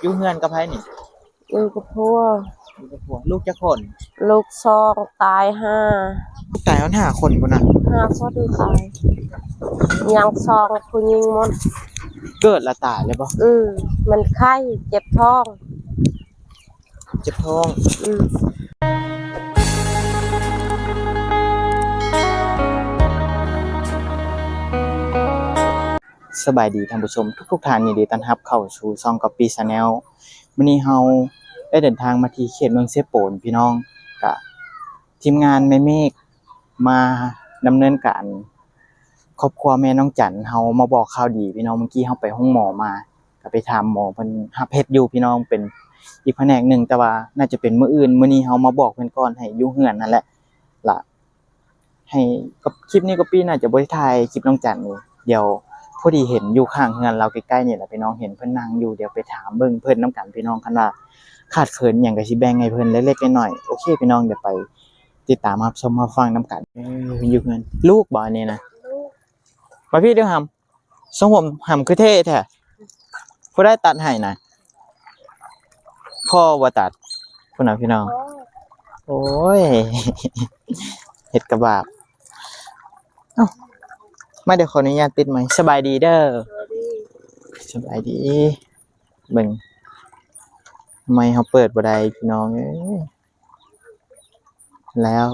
ຢູ່ເຮືອນກັບໃຜນີ້? ຢູ່ກັບຜົວ. ຢູ່ກັບຜົວ. ລູກຈັກຄົນ? ລູກສອງ ຕາຍຫ້າ. ຕາຍຮອດຫ້າຄົນພຸ້ນນະ. ຫ້າຄົນຕາຍ. ຍັງສອງຜູ້ຍິງໝົດ. ເກີດລະຕາຍເລີຍບໍ່? ອືມ ມັນໄຂ້ ເຈັບທ້ອງ. ເຈັບທ້ອງ. ອືມ. ສະບາຍດີທ່ານຜູ້ຊົມທຸກໆທ່ານ, ຍິນດີຕ້ອນຮັບເຂົ້າສູ່ຊ່ອງກັອບປີ້ແຊນແນວ. ມື້ນີ້ເຮົາໄດ້ເດີນທາງມາທີ່ເຂດເມືອງເຊໂປນພີ່ນ້ອງ, ກະທີມງານແມ່ເມກມາດຳເນີນການ ຄອບຄົວແມ່ນ້ອງຈັນເຮົາມາບອກຂ່າວດີພີ່ນ້ອງ. ມື້ກີ້ເຮົາໄປໂຮງໝໍມາ ກໍໄປຖາມໝໍເພິ່ນຮັບເຮັດຢູ່ພີ່ນ້ອງ, ເປັນອີກພະແນກໜຶ່ງ, ແຕ່ວ່າໜ້າຈະເປັນມື້ອື່ນ. ມື້ນີ້ເຮົາມາບອກເພິ່ນກ່ອນໃຫ້ຢູ່ເຮືອນຫັ້ນແຫຼະ ລະໃຫ້ ກັອບ ຄລິບນີ້ກໍປີ້ໜ້າຈະບໍ່ໄດ້ຖ່າຍຄລິບນ້ອງຈັນນີ້, ດຽວພໍດີເຫັນຢູ່ຂ້າງເຮືອນລາວໃກ້ໆນີ້ແຫຼະພີ່ນ້ອງ, ເຫັນເພິ່ນນັ່ງຢູ່. ດຽວໄປຖາມເບິ່ງເພິ່ນນຳກັນພີ່ນ້ອງ, ຄັນວ່າຂາດເຂີນຫຍັງກໍຊິແບ່ງໃຫ້ເພິ່ນເລັກໆນ້ອຍໆ. ໂອເຄພີ່ນ້ອງ, ດຽວໄປຕິດຕາມຮັບຊົມຮັບຟັງນຳກັນ. ເອີ ຢູ່ເຮືອນ ລູກບໍ່ອັນນີ້ນະ? ລູກ. ມາພີ້ເດີ້ຫຳ, ຊົງຜົມຫຳຄືເທ່ແທ້. ຜູ້ໃດຕັດໃຫ້ນະ? ພໍ່ບໍ່ຕັດ. ພຸ້ນນະພີ່ນ້ອງ. ໂອ້ຍ ເຮັດກະບາບ. ເອົ້າ ມາ ດຽວຂໍອະນຸຍາດຕິດໄມ. ສະບາຍດີເດີ້. ສະບາຍດີ. ສະບາຍດີ. ເບິ່ງ ໄມເຮົາເປີດບໍ່ໄດ້ພີ່ນ້ອງເອີຍ. ແລ້ວ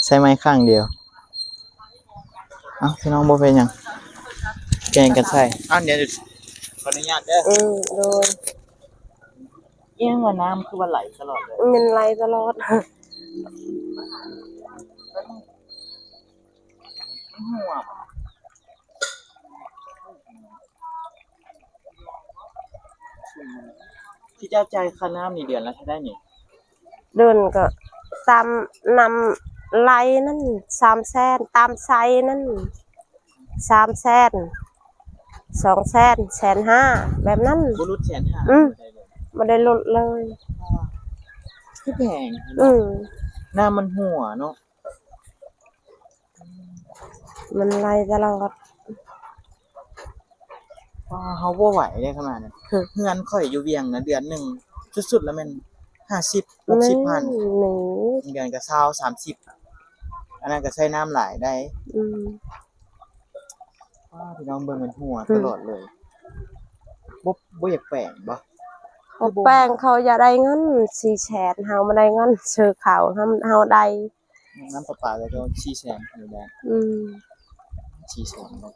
ໃຊ້ໄມຂ້າງດຽວ. ເອົ້າ ພີ່ນ້ອງ ບໍ່ເປັນຫຍັງ ແບ່ງກັນໃຊ້. ເອົ້າ ດຽວ ຂໍອະນຸຍາດເດີ້. ເອີ ໂດຍ. ອີຫຍັງວ່ານ້ຳຄືວ່າໄຫຼຕະຫຼອດເລີຍ? ມັນໄຫຼຕະຫຼອດ. ທີ່ເຈົ້າຈ່າຍຄ່ານ້ຳນີ້ເດືອນລະເທົ່າໃດນີ້? ເດືອນກໍຕາມນ້ຳໄຫຼນັ້ນສາມແສນ, ຕາມໃຊ້ນັ້ນສາມແສນ, ສອງແສນ, ແສນຫ້າ ແບບນັ້ນ. ບໍ່ຫຼຸດແສນຫ້າ? ອືມ ບໍ່ໄດ້ຫຼຸດເລີຍ. ຄືແພງ. ອືມ ນ້ຳມັນຮົ່ວເນາະ. ມັນໄຫຼຕະຫຼອດ. ວ້າ ເຮົາບໍ່ໄຫວເດ້ຂະໜາດນັ້ນ. ເຮືອນຂ້ອຍຢູ່ວຽງນະ ເດືອນໜຶ່ງສຸດໆລະແມ່ນຫ້າສິບ ຫົກສິບພັນ. ເດືອນກໍຊາວ ສາມສິບ ອັນນັ້ນກໍໃຊ້ນ້ຳຫຼາຍໄດ໋. ອືມ ວ້າ ພີ່ນ້ອງເບິ່ງ ມັນຮົ່ວຕະຫຼອດເລີຍ. ບໍ່ ບໍ່ຢາກແປງບໍ່? ເຂົາແປງ ເຂົາຢາກໄດ້ເງິນສີ່ແສນ, ເຮົາບໍ່ໄດ້ເງິນຊື້ເຂົ້າ, ເຮົາ ເຮົາໄດ້ ນ້ຳປະປາກໍຕ້ອງສີ່ແສນຢູ່ແລ້ວ. ອືມ ສີ່ແສນເນາະ.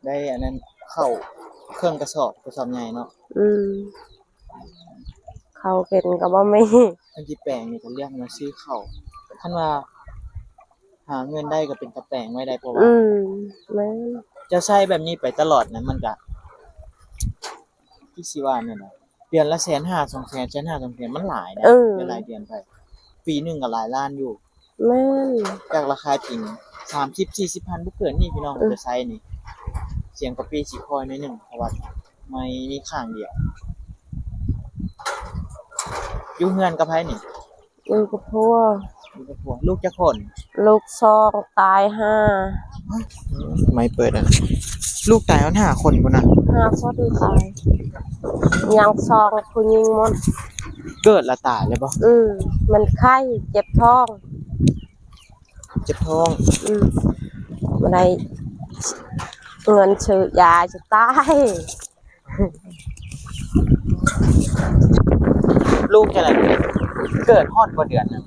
ໄດ້ອັນນັ້ນເຂົ້າເຄື່ອງກະສອບ ກະສອບໃຫຍ່ເນາະ. ອືມ ເຂົ້າກິນກໍບໍ່ມີ. ຄັນຊິແປງນີ້ກໍເລືອກມາຊື້ເຂົ້າ, ຄັນວ່າຫາເງິນໄດ້ກໍເປັນຕາແປງໄວ້ໄດ້ ເພາະວ່າ ອືມ ແມ່ນ ເຈົ້າໃຊ້ແບບນີ້ໄປຕະຫຼອດນະ ມັນກະ ຄືຊິວ່າແນວໃດ ເດືອນລະແສນຫ້າ ສອງແສນ ແສນຫ້າ ສອງແສນ ມັນຫຼາຍນະ. ເອີ ຫຼາຍເດືອນໄປ ປີໜຶ່ງກໍຫຼາຍລ້ານຢູ່. ແມ່ນ ຈາກລາຄາຈິງ ສາມສິບ ສີ່ສິບພັນ ບໍ່ເກີນນີ້ພີ່ນ້ອງ. ອືມ ຈະໃຊ້ນີ້ ສຽງກະປີ້ຊິຄ່ອຍໜ້ອຍໜຶ່ງ ເພາະວ່າໄມມີຂ້າງດຽວ. ຢູ່ເຮືອນກັບໃຜນີ້? ຢູ່ກັບຜົວ. ຢູ່ກັບຜົວ. ລູກຈັກຄົນ? ລູກສອງ ຕາຍຫ້າ. ຮະ? ໄມເປີດຫັ້ນ. ລູກຕາຍຮອດຫ້າຄົນພຸ້ນນະ. ຫ້າຄົນຕາຍ. ຍັງສອງຜູ້ຍິງໝົດ. ເກີດລະຕາຍເລີຍບໍ່? ອືມ ມັນໄຂ້ ເຈັບທ້ອງ. ເຈັບທ້ອງ. ອືມ ບໍ່ໄດ້ເງິນຊື້ຢາ ຈະຕາຍ. ລູກຈັ່ງໃດ ເກີດຮອດບໍ່ເດືອນໜຶ່ງ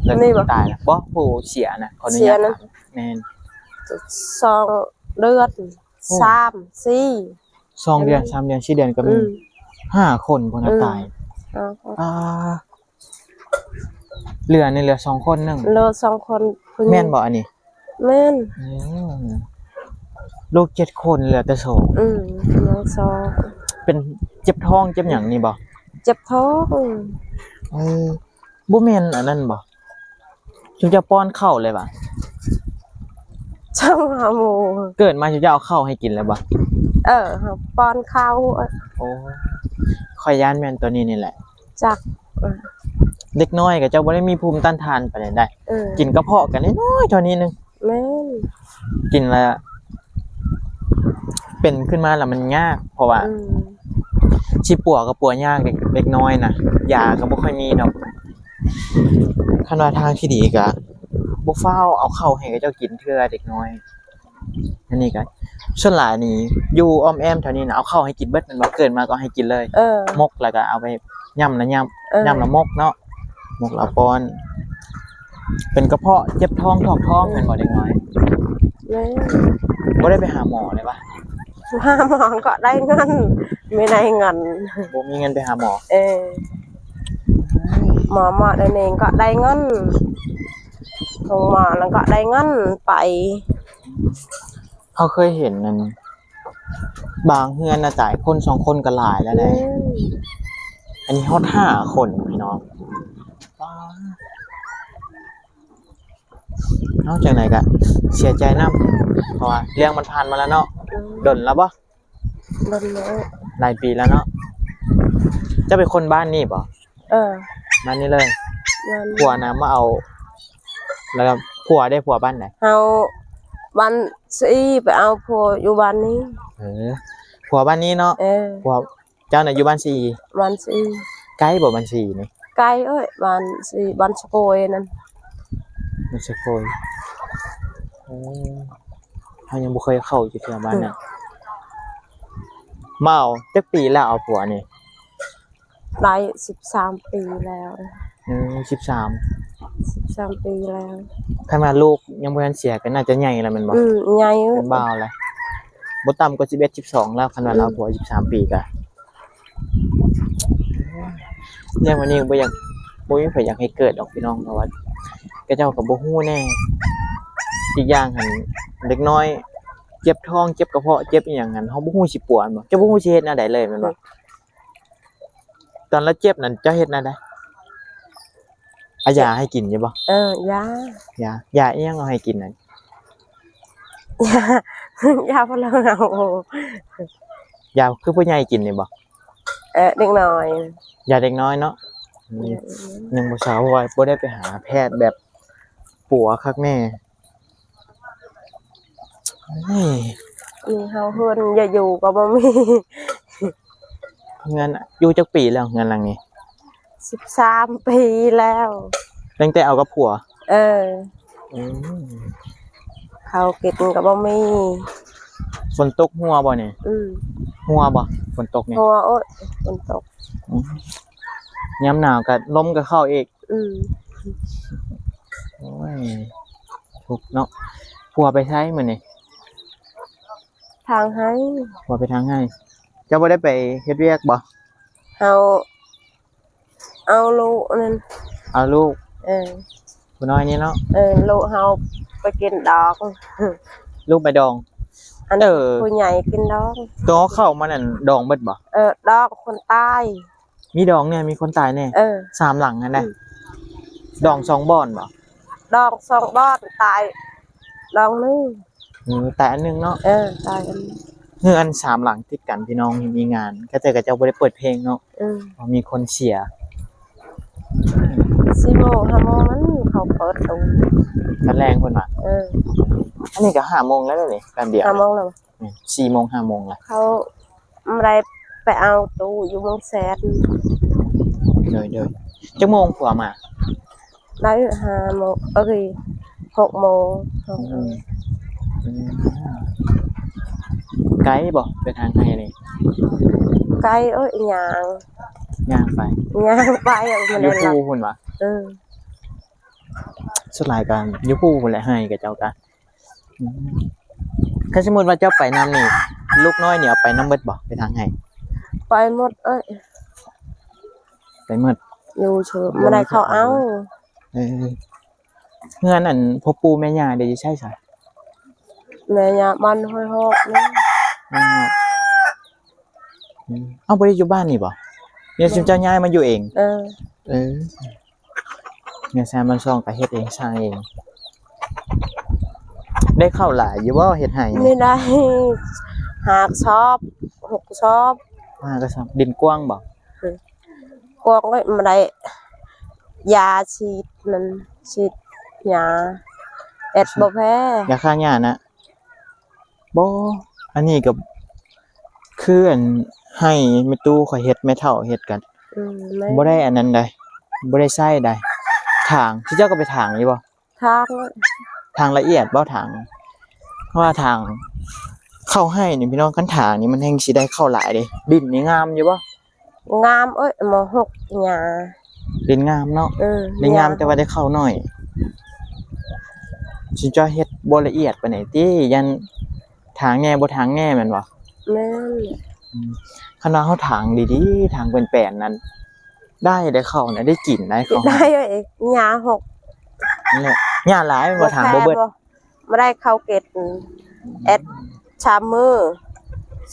ແລ້ວ ນີ້ບໍ່? ຕາຍລະບໍ່? ຜູ້ເສຍນະ ຂໍອະນຸຍາດ. ເສຍນະ? ແມ່ນ. ສອງເດືອນ. ໂອ້ ສາມ ສີ່ ສອງເດືອນ ສາມເດືອນ ສີ່ເດືອນກໍມີ. ອືມ ຫ້າຄົນພຸ້ນນະ. ອືມ ຕາຍ. ຫ້າຄົນ. ອ່າ ເຫຼືອນີ້ເຫຼືອສອງຄົນໜຶ່ງ. ເຫຼືອສອງຄົນ. ແມ່ນບໍ່ອັນນີ້? ແມ່ນ. ອືມ ລູກເຈັດຄົນ ເຫຼືອແຕ່ສອງ. ອືມ ຍັງສອງ. ເປັນເຈັບທ້ອງເຈັບຫຍັງນີ້ບໍ່? ເຈັບທ້ອງ. ເອີ ບໍ່ແມ່ນອັນນັ້ນບໍ່? ຊຸມເຈົ້າປ້ອນເຂົ້າເລີຍຫວາ? ເຈົ້າຫາໝູ່ ເກີດມາຊຸມເຈົ້າເອົາເຂົ້າໃຫ້ກິນເລີຍບໍ່? ເອີ ເຮົາປ້ອນເຂົ້າ. ໂອ້ ຂ້ອຍຢ້ານແມ່ນຕົວນີ້ນີ້ແຫຼະ. ຈັກ ເດັກນ້ອຍກໍເຈົ້າບໍ່ໄດ້ມີພູມຕ້ານທານປານໃດໄດ໋. ເອີ ກິນກະເພາະກໍນ້ອຍໆເທົ່ານີ້ໜຶ່ງ. ແມ່ນ. ກິນລະເປັນຂຶ້ນມາລະມັນຍາກ ເພາະວ່າ ອືມ ຊິປົວກໍປົວຍາກເດັກ ເດັກນ້ອຍນະ ຢາກໍບໍ່ຄ່ອຍມີດອກ. ຄັນວ່າທາງທີ່ດີກໍບໍ່ຟ້າວເອົາເຂົ້າໃຫ້ເຂົາເຈົ້າກິນເທື່ອເດັກນ້ອຍ. ອັນນີ້ກໍສ່ວນຫຼາຍນີ້ຢູ່ອ້ອມແອ້ມແຖວນີ້ນະ ເອົາເຂົ້າໃຫ້ກິນເບິດແມ່ນບໍ່? ເກີດມາກໍໃຫ້ກິນເລີຍ. ເອີ ໝົກແລ້ວກໍເອົາໄປຫຍ້ຳລະຫຍ້ຳ ເອີ ຫຍ້ຳລະໝົກເນາະ ໝົກລະປ້ອນ. ເປັນກະເພາະເຈັບທ້ອງຖອກທ້ອງແມ່ນບໍ່ເດັກນ້ອຍ? ແມ່ນ. ບໍ່ໄດ້ໄປຫາໝໍເລີຍວະ? ຫາໝໍກໍໄດ້ເງິນ ບໍ່ໄດ້ເງິນ ບໍ່ມີເງິນໄປຫາໝໍ. ເອີ ໝໍ ໝໍໄດ້ເນງກໍໄດ້ເງິນ ໂຮງໝໍແລ້ວກໍໄດ້ເງິນໄປ. ເຮົາເຄີຍເຫັນນັ້ນ ບາງເຮືອນນະຕາຍຄົນສອງຄົນກໍຫຼາຍແລ້ວໃດ໋. ອືມ ອັນນີ້ຮອດຫ້າຄົນພີ່ນ້ອງ. ເອົາ ຈັ່ງໃດກໍເສຍໃຈນຳ ເພາະວ່າເລື່ອງມັນຜ່ານມາແລ້ວເນາະ. ອືມ ດົນແລ້ວບໍ່? ດົນແລ້ວ ຫຼາຍປີແລ້ວເນາະ. ເຈົ້າເປັນຄົນບ້ານນີ້ບໍ່? ເອີ ບ້ານນີ້ເລີຍ. ແມ່ນ. ຜົວນະມາເອົາ ແລ້ວກໍຜົວເດ້ ຜົວບ້ານໃດ? ເຮົາບ້ານສີ່ ໄປເອົາຜົວຢູ່ບ້ານນີ້. ເອີ ຜົວບ້ານນີ້ເນາະ. ເອີ ຜົວເຈົ້ານະຢູ່ບ້ານສີ່. ບ້ານສີ່. ໃກ້ບໍ່ບ້ານສີ່ນີ້? ໃກ້ເອີຍ ບ້ານສີ່ ບ້ານສະໂກຍນັ້ນ. ບ້ານສະໂກຍ. ໂອ້ ເຮົາຍັງບໍ່ເຄີຍເຂົ້າຈັກເທື່ອບ້ານນັ້ນ. ອືມ ມາເອົາຈັກປີແລ້ວ ເອົາຜົວນີ້? ໄດ້ສິບສາມປີແລ້ວ. ອືມ ສິບສາມ ສິບສາມປີແລ້ວ. ຄັນວ່າລູກຍັງບໍ່ທັນເສຍກໍໜ້າຈະໃຫຍ່ແລ້ວແມ່ນບໍ່? ອືມ ໃຫຍ່ ເປັນບ່າວແລ້ວ ບໍ່ຕ່ຳກວ່າສິບເອັດ ສິບສອງແລ້ວ. ຄັນວ່າ ອືມ ລາວຜົວສິບສາມປີກໍ ເລື່ອງແບບນີ້ບໍ່ຢາກ ບໍ່ມີໃຜຢາກໃຫ້ເກີດດອກພີ່ນ້ອງ ເພາະວ່າເຂົາເຈົ້າກໍບໍ່ຮູ້ແດ່. ອີກຢ່າງຫັ້ນ ເດັກນ້ອຍເຈັບທ້ອງ ເຈັບກະເພາະ ເຈັບອີ່ຫຍັງຫັ້ນ ເຮົາບໍ່ຮູ້ຊິປົວແມ່ນບໍ່? ເຈົ້າບໍ່ຮູ້ຊິເຮັດແນວໃດເລີຍແມ່ນບໍ່? ອືມ ຕອນລາວເຈັບນັ້ນເຈົ້າເຮັດແນວໃດ? ເອົາຢາໃຫ້ກິນຢູ່ບໍ່? ເອີ ຢາ ຢາ ຢາອີ່ຫຍັງເອົາໃຫ້ກິນນັ້ນ? ຢາ ຢາພາລາເອົາ. ຢາຄືຜູ້ໃຫຍ່ກິນນີ້ບໍ່? ເອີ ເດັກນ້ອຍ ຢາເດັກນ້ອຍເນາະ. ອືມ ອືມ ຍັງບໍ່ເຊົາ ເພາະວ່າບໍ່ໄດ້ໄປຫາແພດແບບປົວຄັກແນ່. ເອີຍ ມີເຮົາເຮືອນຢາກຢູ່ກໍບໍ່ມີ. ເຮືອນຢູ່ຈັກປີແລ້ວເຮືອນຫຼັງນີ້? ສິບສາມປີແລ້ວ. ຕັ້ງແຕ່ເອົາກັບຜົວ? ເອີ ອືມ ເຂົ້າກິນກໍບໍ່ມີ. ຝົນຕົກຮົ່ວບໍ່ນີ້? ອືມ ຮົ່ວບໍ່ຝົນຕົກນີ້? ຮົ່ວ ໂອ້ຍ ຝົນຕົກ. ອືມ ຍາມໜາວກໍລົມກໍເຂົ້າອີກ. ອືມ ໂອ້ຍ ທຸກເນາະ. ຜົວໄປໃສມື້ນີ້? ທາງໄຮ່. ຜົວໄປທາງໄຮ່. ເຈົ້າບໍ່ໄດ້ໄປເຮັດວຽກບໍ່? ເຮົາເອົາລູກນັ້ນ. ເອົາລູກ? ເອີ ຜູ້ນ້ອຍນີ້ເນາະ. ເອີ ລູກເຮົາໄປກິນດອງ. ລູກໄປດອງ? ອັນ ເອີ ຜູ້ໃຫຍ່ກິນດອງ. ໂຕເຂົ້າມານັ້ນດອງເບິດບໍ່? ເອີ ດອງຄົນຕາຍ. ມີດອງແດ່ ມີຄົນຕາຍແດ່. ເອີ ສາມຫຼັງຫັ້ນນະ. ອືມ ດອງສອງບ່ອນບໍ່? ດອງສອງບ່ອນ ຕາຍດອງໜຶ່ງ. ເອີ ຕາຍອັນໜຶ່ງເນາະ. ເອີ ຕາຍອັນໜຶ່ງ. ເຮືອນສາມຫຼັງຕິດກັນພີ່ນ້ອງ ມີງານ ກະແຕ່ເຂົາເຈົ້າບໍ່ໄດ້ເປີດເພງເນາະ. ອືມ ມີຄົນເສຍ. ສີ່ໂມງ ຫ້າໂມງນັ້ນເຂົາເປີດຕູ້ ຕອນແລງເພິ່ນວ່າ. ເອີ ອັນນີ້ກໍຫ້າໂມງແລ້ວເດ້ ແປັບດຽວ ຫ້າໂມງແລ້ວ. ອືມ ສີ່ໂມງ ຫ້າໂມງລະ ເຂົາມາໄດ້ໄປເອົາຕູ້ຢູ່ເມືອງແສນ. ໂດຍໆ ຈັກໂມງຜົວມາ? ໄດ້ຫ້າໂມງ ເອີຍ ຫົກໂມງ. ອືມ ອືມ ໄກບໍ່ໄປທາງໄຮ່ນີ້? ໄກ ເອີຍ ຍ່າງ ຍ່າງໄປ ຍ່າງໄປ ມັນຢູ່ພູພຸ້ນຫວາ? ເອີ ສ່ວນຫຼາຍກໍຢູ່ພູພຸ້ນແຫຼະ ໄຮ່ຂະເຈົ້າກະ. ອືມ ຄັນສົມມຸດວ່າເຈົ້າໄປນຳນີ້ ລູກນ້ອຍນີ້ເອົາໄປນຳເບິດບໍ່ ໄປທາງໄຮ່? ໄປໝົດເອີຍ ໄປໝົດ. ຢູ່ເຊີ ບໍ່ໄດ້ເຂົາເອົາ. ເອີ ເຮືອນອັນພໍ່ປູ່ແມ່ຍ່າເດ ຢູ່ໃສຊະ? ແມ່ຍ່າບ້ານຫ້ວຍຮອກນີ້. ອືມ ອືມ ເອົ້າ ບໍ່ໄດ້ຢູ່ບ້ານນີ້ບໍ່? ເດ ຊຸມເຈົ້າຍ້າຍມາຢູ່ເອງ. ເອີ ເອີ ເຮືອນຊານບ້ານຊ່ອງກໍເຮັດເອງ ສ້າງເອງ. ໄດ້ເຂົ້າຫຼາຍຢູ່ບໍ່ເຮັດໄຮ່ນີ້? ນີ້ໄດ້ຫ້າກະສອບ ຫົກກະສອບ. ຫ້າກະສອບ. ດິນກວ້າງບໍ່? ກວ້າງ ໂອ້ຍ ມັນໄດ້ຢາສີດນັ້ນ ສີດຫຍ້າ ແອັດບໍ່ແພ້ ຢາຂ້າຫຍ້ານະ. ບໍ່ ອັນນີ້ກໍ ຄືອັນໄຮ່ແມ່ຕູ້ຂ້ອຍເຮັດ ແມ່ເຖົ້າເຮັດກະ ອືມ ແມ່ນ ບໍ່ໄດ້ອັນນັ້ນໃດ ບໍ່ໄດ້ໃຊ້ໃດ. ຖາງ ຊິເຈົ້າກໍໄປຖາງຢູ່ບໍ່? ຖາງ ຖາງລະອຽດບໍ່? ຖາງ ເພາະວ່າຖາງເຂົ້າໄຮ່ນີ້ພີ່ນ້ອງ ຄັນຖາງນີ້ມັນແຮ່ງຊິໄດ້ເຂົ້າຫຼາຍເດ້. ດິນນີ້ງາມຢູ່ບໍ່? ງາມເອີຍ ມາຫົກຫຍ້າ ດິນງາມເນາະ. ເອີ ດິນງາມ ແຕ່ວ່າໄດ້ເຂົ້າໜ້ອຍ. ຊິເຈົ້າເຮັດບໍ່ລະອຽດປານໃດຕິ ຢ້ານ ຖາງແດ່ບໍ່ຖາງແດ່ແມ່ນບໍ່? ແມ່ນ. ອືມ ຄັນວ່າເຮົາຖາງດີໆ ຖາງແປນໆ ນັ້ນ ໄດ້ ໄດ້ເຂົ້ານະ ໄດ້ກິນໄດ້ເຂົ້າ ໄດ້ເອີຍ ຫຍ້າຫົກ ນັ້ນແຫຼະ. ຫຍ້າຫຼາຍແມ່ນບໍ່? ຖາງບໍ່ເບິດ ບໍ່ໄດ້ເຂົ້າເກັດ ແອດ ສາມມື້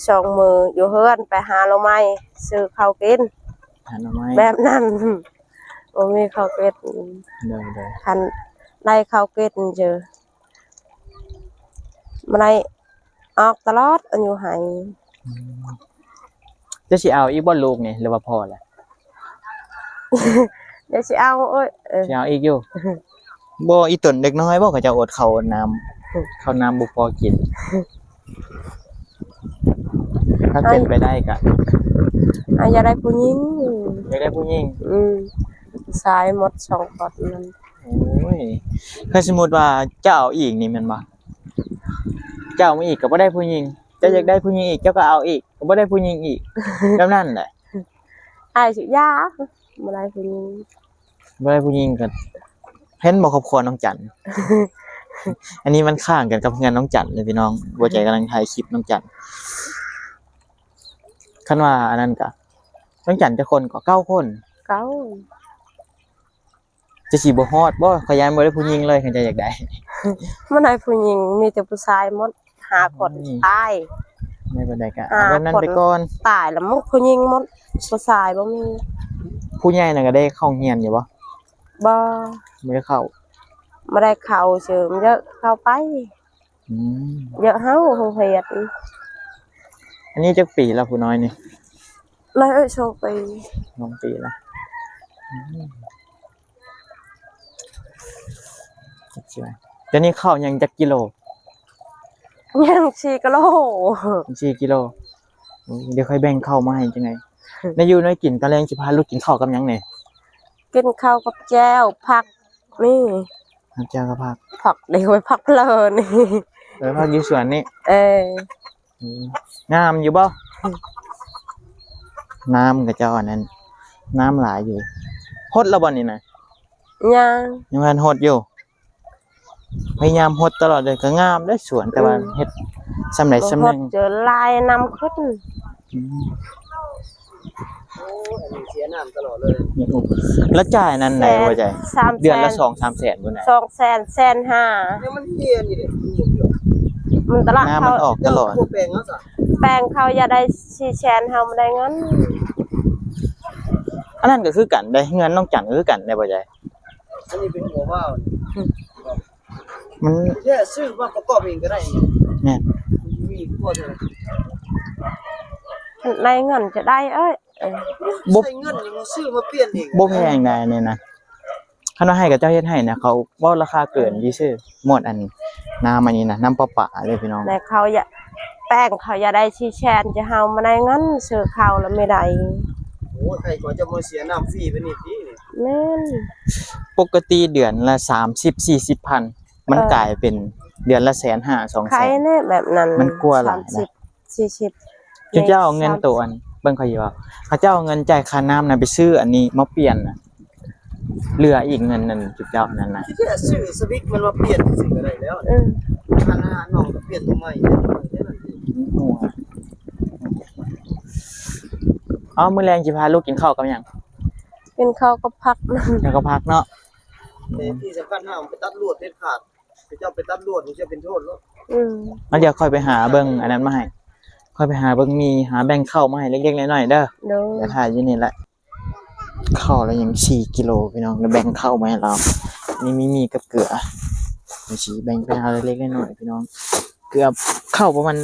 ສອງມື້ຢູ່ເຮືອນ ໄປຫາໜໍ່ໄມ້ ຊື້ເຂົ້າກິນ ຫາໜໍ່ໄມ້ ແບບນັ້ນ. ບໍ່ມີເຂົ້າເກັດ. ໂດຍໆ ຄັນໄດ້ເຂົ້າເກັດເຈີ ມາໄດ້ອອກຕະຫຼອດ ອັນຢູ່ໄຮ່. ອືມ ເຈົ້າຊິເອົາອີກບໍ່ລູກນີ້ ຫຼືວ່າພໍແລ້ວ? ດຽວຊິເອົາ ໂອ້ຍ ເອີ ຊິເອົາອີກຢູ່. ບໍ່ ອີ່ຕົນເດັກນ້ອຍບໍ່ ເຂົາເຈົ້າອົດເຂົ້າອົດນ້ຳ ເຂົ້ານ້ຳບໍ່ພໍກິນ. ຖ້າເປັນໄປໄດ້ກະ ອາ ຢາກໄດ້ຜູ້ຍິງ ຢາກໄດ້ຜູ້ຍິງ. ອືມ ຜູ້ຊາຍໝົດສອງຄົນນັ້ນ. ໂອ້ຍ ຖ້າສົມມຸດວ່າເຈົ້າເອົາອີກນີ້ແມ່ນບໍ່? ເຈົ້າເອົາມາອີກກໍບໍ່ໄດ້ຜູ້ຍິງ ເຈົ້າຢາກໄດ້ຜູ້ຍິງອີກ ເຈົ້າກໍເອົາອີກ ກໍບໍ່ໄດ້ຜູ້ຍິງອີກ ແບບນັ້ນແຫຼະ. ອ້າຍຊິຢາ ບໍ່ໄດ້ຜູ້ຍິງ ບໍ່ໄດ້ຜູ້ຍິງກໍ ເຫັນບໍ່ຄອບຄົວນ້ອງຈັນ? ອັນນີ້ມັນຄ້າງກັນກັບເຮືອນນ້ອງຈັນເລີຍພີ່ນ້ອງ. ບໍ່ໃຈກຳລັງຖ່າຍຄລິບນ້ອງຈັນ. ຄັນວ່າອັນນັ້ນກະ ນ້ອງຈັນຈັກຄົນ? ກໍເກົ້າຄົນ. ເກົ້າ. ຈະຊິບໍ່ຮອດບໍ່? ຂ້ອຍຢ້ານບໍ່ໄດ້ຜູ້ຍິງເລີຍ ຄັນເຈົ້າຢາກໄດ້. ບໍ່ໄດ້ຜູ້ຍິງ ມີແຕ່ຜູ້ຊາຍໝົດ ຫ້າຄົນ. ອືມ ຕາຍ ໄດ້ປານໃດກະ ເອົາແບບນັ້ນໄປກ່ອນ. ຕາຍແລ້ວໝົດ ຜູ້ຍິງໝົດ ຜູ້ຊາຍບໍ່ມີ. ຜູ້ໃຫຍ່ນັ້ນກໍໄດ້ເຂົ້າໂຮງຮຽນຢູ່ບໍ່? ບໍ່ ບໍ່ໄດ້ເຂົ້າ. ບໍ່ໄດ້ເຂົ້າຊື່ ມັນຢາກເຂົ້າໄປ. ອືມ ຢາກເຮົາໂຮງຮຽນ. ອັນນີ້ຈັກປີແລ້ວຜູ້ນ້ອຍນີ້? ໄດ້ ເອີຍ ສອງປີ ສອງປີແລ້ວ. ອືມ ດຽວນີ້ເຂົ້າຍັງຈັກກິໂລ? ຍັງສີ່ກິໂລ. ສີ່ກິໂລ. ໂອ້ຍ ດຽວຂ້ອຍແບ່ງເຂົ້າມາໃຫ້ຈັ່ງໃດ. ແນວຢູ່ແນວກິນຕອນແລງຊິພາລູກກິນເຂົ້າກັບຫຍັງແດ່? ກິນເຂົ້າກັບແຈ່ວ ຜັກ ນີ້ ແຈ່ວກັບຜັກ. ຜັກ ເດ ໄວ້ຜັກເລີນີ້. ເອີ ຜັກຢູ່ສວນນີ້. ເອີ. ອືມ ງາມຢູ່ບໍ່? ນ້ຳຂະເຈົ້າອັນນັ້ນ ນ້ຳຫຼາຍຢູ່. ຫົດແລ້ວບໍ່ນີ້ນະ? ຍັງ ຍັງບໍ່ທັນຫົດຢູ່. ພະຍາຍາມຫົດຕະຫຼອດເລີຍ ກໍງາມເດ້ສວນ ແຕ່ວ່າ ອືມ ເຮັດສ່ຳໃດສ່ຳໜຶ່ງ. ຫົດເຈີຫຼາຍນ້ຳຂຶ້ນ. ອືມ ໂອ້ຍ ອັນນີ້ເສຍນ້ຳຕະຫຼອດເລີຍ. ແລ້ວຈ່າຍນັ້ນໃດບໍ່ຈ່າຍ? ເດືອນລະສອງສາມແສນພຸ້ນນະ. ສອງແສນ ແສນຫ້າ. ມັນຕະຫຼາດ ນ້ຳມັນອອກຕະຫຼອດ. ແປງເຂົາຢາກໄດ້ສີ່ແສນ ເຮົາບໍ່ໄດ້ເງິນ. ອັນນັ້ນກໍຄືກັນເດ້ ເຮືອນນ້ອງຈັນກໍຄືກັນເດ້ບໍ່ໃຈ. ອັນນີ້ເປັນຫົວວາວ ມັນ ແທ້ ຊື້ມາປະກອບເອງກໍໄດ້. ແມ່ນ ມີພວກ ໃນເງິນຈະໄດ້ເອີຍ. ບໍ່ ໃຊ້ເງິນນີ້ມາຊື້ມາປ່ຽນເອງ ບໍ່ແພງໃດນີ້ນະ. ຄັນວ່າໃຫ້ເຂົາເຈົ້າເຮັດໃຫ້ນະ ເຂົາເວົ້າລາຄາເກີນຊື່ໆ. ໝົດອັນ ນ້ຳອັນນີ້ນະ ນ້ຳປະປາເດ້ພີ່ນ້ອງ. ແຕ່ເຂົາຢາກ ແປງເຂົາຢາກໄດ້ສີ່ແສນ ຈະເຮົາມາໄດ້ເງິນຊື້ເຂົ້າລະບໍ່ໄດ້. ໂອ້ຍ ໃຜກໍຈະມາເສຍນ້ຳຟຣີປານນີ້ຕິ. ແມ່ນ ປົກກະຕິເດືອນລະສາມສິບສີ່ສິບພັນ ມັນ ເອີ ກາຍເປັນເດືອນລະແສນຫ້າ ສອງແສນ. ໄຄແນ່ແບບນັ້ນ ມັນກວ່າຫຼາຍນະ. ສາມສິບ ສີ່ສິບ ຈຸເຈົ້າເອົາເງິນໂຕອັນ ເບິ່ງຂ້ອຍຢູ່ວ່າ ເຂົາເຈົ້າເອົາເງິນຈ່າຍຄ່ານ້ຳນະ ໄປຊື້ອັນນີ້ມາປ່ຽນນະ ເຫຼືອອີກເງິນນັ້ນຈຸເຈົ້ານັ້ນນະ. ທີ່ແທ້ຊື້ສະວິກມັນມາປ່ຽນຊື່ໆກໍໄດ້ແລ້ວ. ເອີ ຄັນຫານ້ອງກໍປ່ຽນຕົວໃໝ່. ເອົາ ມື້ແລງຊິພາລູກກິນເຂົ້າກັບຫຍັງ? ກິນເຂົ້າກັບຜັກ. ກິນກັບຜັກເນາະ. ແຕ່ທີ່ສຳຄັນຫ້າມໄປຕັດລວດເດັດຂາດ. ເຈົ້າໄປຕັດລວດ ມັນຈະເປັນໂທດໂລດ. ອືມ ອັນດຽວຂ້ອຍໄປຫາເບິ່ງອັນນັ້ນມາໃຫ້ ຂ້ອຍໄປຫາເບິ່ງໝີ່ ຫາແບ່ງເຂົ້າມາໃຫ້ເລັກໆນ້ອຍໆເດີ. ໂດຍ ດຽວຖ້າຢູ່ນີ້ແຫຼະ. ເຂົ້າລະຍັງສີ່ກິໂລພີ່ນ້ອງ ແລ້ວແບ່ງເຂົ້າມາໃຫ້ລາວ. ນີ້ມີໝີ່ກັບເກືອ ຊິແບ່ງໄປໃຫ້ລາວເລັກໆນ້ອຍໆພີ່ນ້ອງ. ເກືອບເຂົ້າປະມານ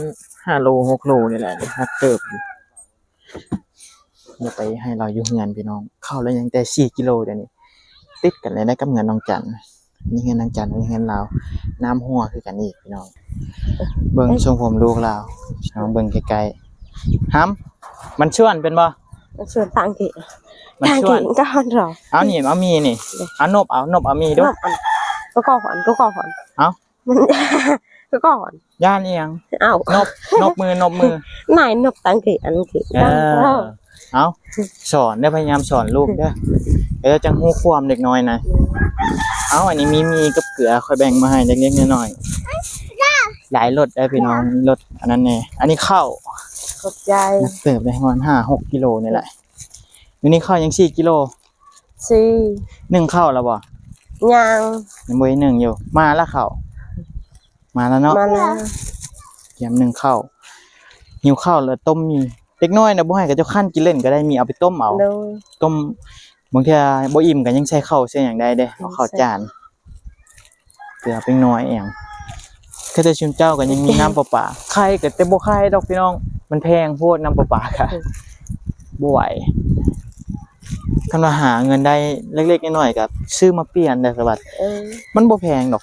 ຫ້າໂລ ຫົກໂລນີ້ແຫຼະ ໜັກເຕີບຢູ່. ດຽວໄປໃຫ້ລາວຢູ່ເຮືອນພີ່ນ້ອງ. ເຂົ້າລະຍັງແຕ່ສີ່ກິໂລ ດຽວນີ້ ຕິດກັນເລີຍນະກັບເຮືອນນ້ອງຈັນ. ນີ້ເຮືອນນາງຈັນ ເຮືອນລາວ ນ້ຳຮົ່ວຄືກັນອີກພີ່ນ້ອງ. ເບິ່ງຊົງຜົມລູກລາວ ພີ່ນ້ອງເບິ່ງໃກ້ໆ. ຫຳ ມັນຊວນເປັນບໍ່? ມັນຊວນຕັງກີ້ ມັນຊວນ ຕັງກີ້ກໍຮອນຣອ ເອົານີ້ ເອົາມີນີ້ ເອົານົບ ເອົານົບ ເອົາມີດູ ນົບອັນ ກໍກໍຮອນ ກໍກໍຮອນ ເອົາ ມັນ ກໍກໍຮອນ ຢ້ານອີ່ຫຍັງ? ເອົາ ນົບ ນົບມື ນົບມື ນາຍນົບຕັງກີ້ອັນກີ້ ເອີ ເອົາ ສອນເດີ ພະຍາຍາມສອນລູກເດີ ແລ້ວຈັ່ງຮູ້ຄວາມເດັກນ້ອຍນະ ເອົາ ອັນນີ້ມີ ມີກັບເກືອ ຂ້ອຍແບ່ງມາໃຫ້ເລັກໆນ້ອຍໆ ຫຼາຍລົດເດີພີ່ນ້ອງ ລົດອັນນັ້ນແດ່ ອັນນີ້ເຂົ້າ ຂອບໃຈ ໜັກເຕີບເດ້ ປະມານຫ້າຫົກກິໂລນີ້ແຫຼະ ຢູ່ນີ້ເຂົ້າຍັງສີ່ກິໂລ ສີ່ ໜຶ້ງເຂົ້າແລ້ວບໍ່? ຍັງ ຍັງບໍ່ໄດ້ໜຶ້ງຢູ່ ມາລະເຂົ້າ ມາລະເນາະ ມາລະ ກຽມໜຶ້ງເຂົ້າ ຫິວເຂົ້າແລ້ວຕົ້ມໝີ່ ເດັກນ້ອຍນະ ບໍ່ໃຫ້ເຂົາເຈົ້າຄັ້ນກິນເຫຼັ້ນກໍໄດ້ ມີເອົາໄປຕົ້ມເອົາ ໂດຍ ຕົ້ມ ບາງເທື່ອບໍ່ອີ່ມກໍຍັງໃສ່ເຂົ້າໃສ່ຫຍັງໄດ້ເດ້ ເອົາເຂົ້າຈານ ເກືອເປັນໜ້ອຍອີ່ຫຍັງ ຄືແຕ່ຊຸມເຈົ້າກໍຍັງມີນ້ຳປະປາ ຂາຍກໍແຕ່ບໍ່ຂາຍດອກພີ່ນ້ອງ ມັນແພງໂພດນ້ຳປະປາກະ ອືມ ບໍ່ໄຫວ ຄັນວ່າຫາເງິນໄດ້ເລັກໆນ້ອຍໆກໍຊື້ມາປ່ຽນໄດ້ສະຫວັດ ເອີ ມັນບໍ່ແພງດອກ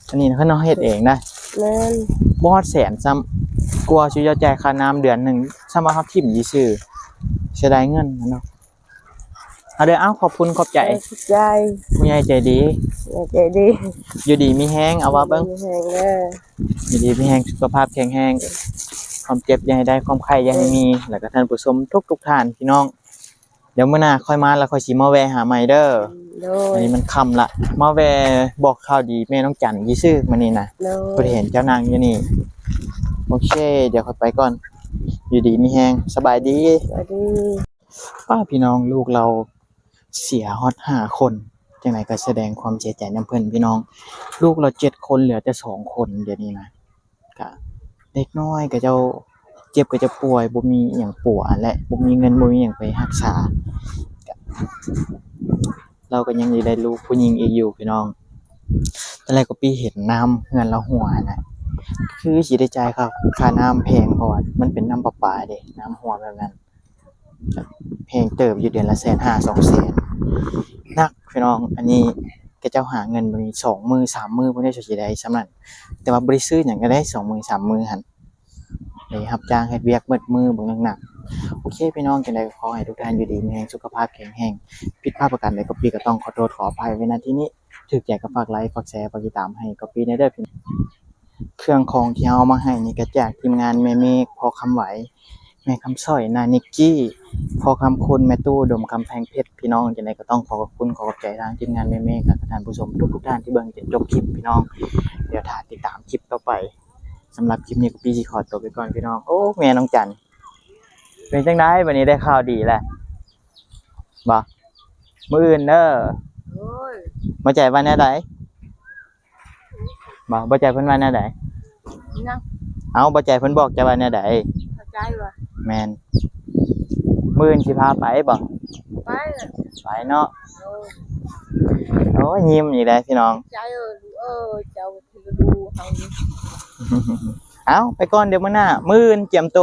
ອັນນີ້ຄັນເຮົາເຮັດເອງນະ ແມ່ນ ບໍ່ຮອດແສນຊ້ຳ ກວ່າຊິເຈົ້າຈ່າຍຄ່ານ້ຳເດືອນໜຶ່ງ ຊ້ຳວ່າເຮົາຖິ້ມຊື່ໆ ເສຍດາຍເງິນຫັ້ນເນາະ ເອົາເດີ ເອົາ ຂອບຄຸນຂອບໃຈ ເອີ ຂອບໃຈ ຜູ້ໃຫຍ່ໃຈດີ ຜູ້ໃຫຍ່ໃຈດີ ຢູ່ດີມີແຮງ ເອົາວ່າເບິ່ງ ຢູ່ດີມີແຮງເດີ ຢູ່ດີມີແຮງ ສຸຂະພາບແຂງແຮງ ຄວາມເຈັບຢ່າໃຫ້ໄດ້ ຄວາມໄຂ້ຢ່າໃຫ້ມີ ແລ້ວກໍທ່ານຜູ້ຊົມທຸກໆທ່ານ ພີ່ນ້ອງ ດຽວມື້ໜ້າຂ້ອຍມາແລ້ວຂ້ອຍຊິມາແວ່ຫາໃໝ່ເດີ ໂດຍ ອັນນີ້ມັນຄ່ຳລະ ມາແວ່ບອກຂ່າວດີແມ່ນ້ອງຈັນຊື່ໆ ມື້ນີ້ນະ ໂດຍ ເພິ່ນເຫັນເຈົ້ານັ່ງຢູ່ນີ້ ໂອເຄ ດຽວຂ້ອຍໄປກ່ອນ ຢູ່ດີມີແຮງ ສະບາຍດີ ສະບາຍດີ ປ້າ ພີ່ນ້ອງ ລູກລາວເສຍຮອດຫ້າຄົນ ຈັ່ງໃດກໍສະແດງຄວາມເສຍໃຈນຳເພິ່ນ ພີ່ນ້ອງ ລູກລາວເຈັດຄົນ ເຫຼືອແຕ່ສອງຄົນ ດຽວນີ້ນະ ກະເດັກນ້ອຍ ເຂົາເຈົ້າເຈັບ ເຂົາເຈົ້າປ່ວຍ ບໍ່ມີອີ່ຫຍັງປົວ ແລະ ບໍ່ມີເງິນ ບໍ່ມີຫຍັງໄປຮັກສາ ກະ ລາວກໍຍັງຊິໄດ້ລູກຜູ້ຍິງອີກຢູ່ ພີ່ນ້ອງ ຕອນແລກກໍປີເຫັນນ້ຳເຮືອນລາວຮົ່ວຫັ້ນນະ ຄືຊິໄດ້ຈ່າຍຄ່າ ຄ່ານ້ຳແພງ ເພາະວ່າມັນເປັນນ້ຳປະປາເດ້ ນ້ຳຮົ່ວແບບນັ້ນ ແພງເຕີບຢູ່ ເດືອນລະແສນຫ້າ ສອງແສນ ໜັກ ພີ່ນ້ອງ ອັນນີ້ເຂົາເຈົ້າຫາເງິນມື້ສອງມື້ສາມມື້ ບໍ່ໄດ້ ຊິໄດ້ສ່ຳນັ້ນ ແຕ່ວ່າບໍ່ໄດ້ຊື້ຫຍັງກໍໄດ້ສອງມື້ສາມມື້ຫັ້ນ ໄດ້ຮັບຈ້າງເຮັດວຽກໝົດມື້ບັກໜັກໆ ໂອເຄ ພີ່ນ້ອງ ຈັ່ງໃດກໍຂໍໃຫ້ທຸກທ່ານຢູ່ດີມີແຮງ ສຸຂະພາບແຂງແຮງ ຜິດພາດປະການໃດກໍປີກໍຕ້ອງຂໍໂທດຂໍອະໄພໄວ້ ນະ ທີ່ນີ້ ຖືກໃຈກໍຝາກໄລ ຝາກແຊ ຝາກຕິດຕາມໃຫ້ກໍປີແດ່ເດີ ພີ່ນ້ອງ ເຄື່ອງຂອງທີ່ເຮົາເອົາມາໃຫ້ນີ້ກໍຈາກທີມງານແມ່ເມກ ພໍ່ຄຳໄຫວ ແມ່ຄຳສ້ອຍ ນ້ານິກກີ້ ພໍ່ຄຳຄຸນ ແມ່ຕູ້ ດົມຄຳແພງເພັດ ພີ່ນ້ອງ ຈັ່ງໃດກໍຕ້ອງຂໍຂອບຄຸນ ຂໍຂອບໃຈທາງທີມງານແມ່ເມກ ແລະ ທ່ານຜູ້ຊົມທຸກໆທ່ານທີ່ເບິ່ງຈົນຈົບຄລິບ ພີ່ນ້ອງ ດຽວຖ້າຕິດຕາມຄລິບຕໍ່ໄປ ສຳລັບຄລິບນີ້ກໍປີຊິຂໍຕົວໄປກ່ອນ ພີ່ນ້ອງ ໂອ້ ແມ່ນ້ອງຈັນ ເປັນຈັ່ງໃດ ບັດນີ້ໄດ້ຂ່າວດີແລ້ວບໍ່? ມື້ອື່ນເດີ ໂອ້ຍ ບໍ່ໃຈວ່າແນວໃດ? ບໍ່ ບໍ່ໃຈເພິ່ນວ່າແນວໃດ? ຍັງ ເອົ້າ ບໍ່ໃຈເພິ່ນບອກເຈົ້າວ່າແນວໃດ? ເຂົ້າໃຈບໍ່? ແມ່ນ ມື້ອື່ນຊິພາໄປບໍ່? ໄປແຫຼະ ໄປເນາະ ໂອ້ຍ ໂອ້ຍ ຍິ້ມອີກແລ້ວພີ່ນ້ອງ ໃຈເອີ ເອີ ເຈົ້າ ເຮົານີ້ ເອົ້າ ໄປກ່ອນ ດຽວມື້ໜ້າ ມື້ອື່ນກຽມໂຕ